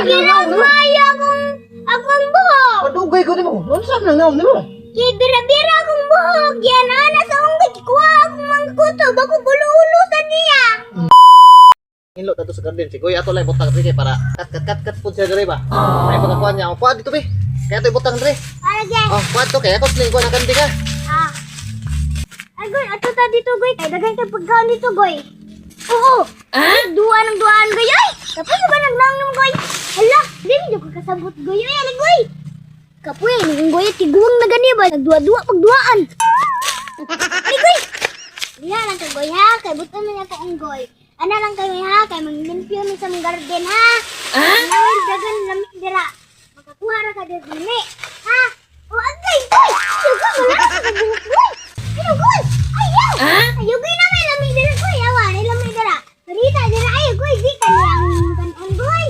Kira maayo akong buhok. Padugay ko nimo. Unsa man ang naong nimo? Kay bira-bira akong buhok. Yan ana sa unggoy gikuha akong mga kuto bako gulo-ulo sa niya. Inlo tato sa garden si Goy ato lang butang diri kay para kat kat kat kat pud siya diri ba. Ay pagkakuan niya. Oh, kuha dito be. Kaya to ibutang diri. Para gay. Oh, kuha to kaya ako sling ko na kandi ka. Ah. Ay, goy, ato ta dito, goy. Kay daghan kay pagkaon dito, goy. Oo. Ah? Duwa ng duaan, goy. Ay! Kapoy ba nagnaong nimo, goy? Hala, dili jud ko kasabot, goy. Ay, ali, goy. Kapoy, ning goy, tiguang na gani ba? Nagduwa-duwa pagduaan. Ali, goy. Diha lang ka, goy, ha? Kay buton man ako ang goy. Ana lang kayo, ha? Kay manglimpyo mi sa mong garden, ha? Ah? Daghan lami dira. Makakuha ra ka diri lami. Ha? O, agay, goy! Ayaw, goy! Wala ka sa buhok, goy! Ayaw, goy! Ayaw! Ayaw, goy na may lami dira, goy! Awa, may lami dira. Parita dira, ayaw, goy! Di ka niya ang kanong, goy!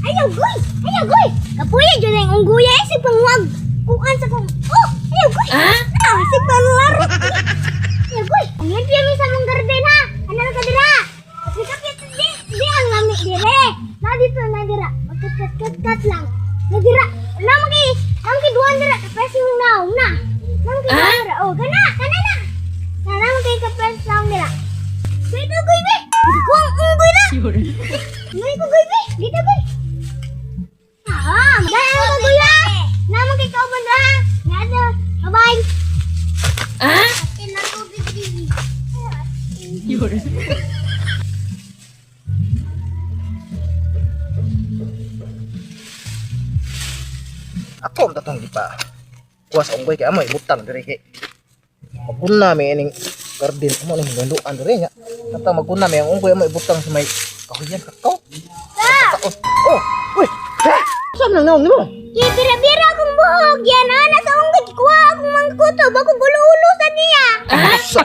Ayaw, goy! Ayaw, goy! Kapuya, dyan na yung ungguya, eh, si pangwag! Kuan sa kong... Oh! Ayaw, goy! Ah, si panglaro! Ayaw, goy! Ang limpyo mi sa mong garden, ha? Ano ka dira? Kapit-kapit, di, di ang lami dire. Na dito, na dira. Magkat-kat-kat lang. Na dira. Na maki, na maki duwan dira. Kapres yung naong na. Na maki duwan dira. Oh, kana, kana na. Na na maki kapres naong dira. Dito, goy, be. Kuang unggoy na. Ngay ko, goy, be. Dito, goy. Ah, dahil ka, goy, ha. Na maki kauban dira, ha. Nga na. Bye-bye. Ah? Ako ang tatong di pa. Kuha sa unggoy kay amoy butang diri kay. Maguna mi ining garden amo ning ganduan diri nya. Katang maguna mi ang unggoy amoy butang sa may kahuyan kakao. Oh, oh, uy. Ha? Unsa man ang naong nimo? Kay bira-bira akong buhok. Yan ana sa unggoy. Gikuha akong mga kuto. Bako gulo-ulo sa niya. Sa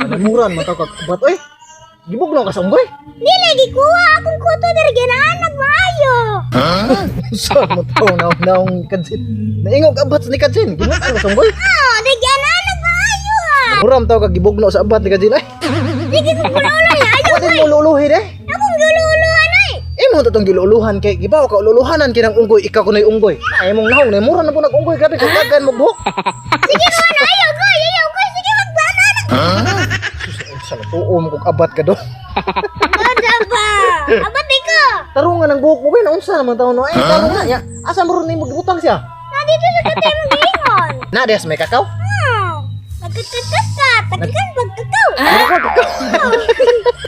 namuran man ka kubat oy. Gibugnaw ka sa unggoy. Dili gikuha akong kuto diri ginaanak maayo. Unsa mo to naong naong kadsin. Naingog abat ni kadsin. Gibutan ka sa unggoy. Ah, di ginaanak maayo ah. Muram taw ka gibugnaw sa abat ni kadsin ay. Di ko gulo-ulo niya. Ayaw Wa din mo luluhi de. akong gulo-uloan ay. Imo to tong giluluhan kay gibaw ka ululuhanan kinang unggoy ikaw kunoy unggoy. Ay imong nahong na mura na po nag unggoy grabe kag mo buhok. Sige ko na ayaw ko. Ayaw ko. Sige magbana na. Sus, sa tuo mo kog abat ka do. Ano ba? Abat di ko. Tarungan ang buhok mo ba unsa naman taon no? Ay tarong na nya. Asa mo ron nimo gibutang siya? Na dito sa tatay mong giingon. Na des may kakaw. Nagkakakat. Tagikan pagkakaw.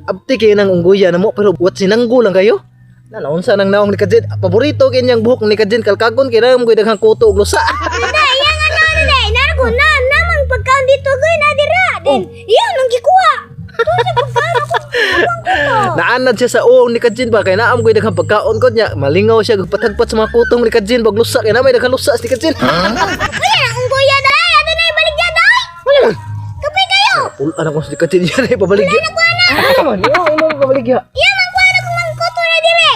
Abti kay nang unggoya na mo pero wat sinanggo lang kayo. Na naunsa nang naong ni Kajin. Paborito kay niyang buhok ni Kajin kalkagon kay nang mo'y daghang kuto og lusa. Hindi, yang ano hindi. Nargo na, namang pagkaon dito goy na dira. Then, iyon ang gikuha. Ito sa pagkaon ako. Akong kuto. Naanad siya sa uong ni Kajin ba kay naam ko'y daghang pagkaon ko niya. Malingaw siya patagpat sa mga kutong ni Kajin bag lusa kay na may daghang lusa si Kajin. Uy, ang unggoya day. Ano na ibalik niya day? Wala man. Kapay kayo. Pulaan ako sa Kajin yan ay pabaligya. Ano naman? Imo pabaligya. Iya, mangkuha na kung mangkuto na dire.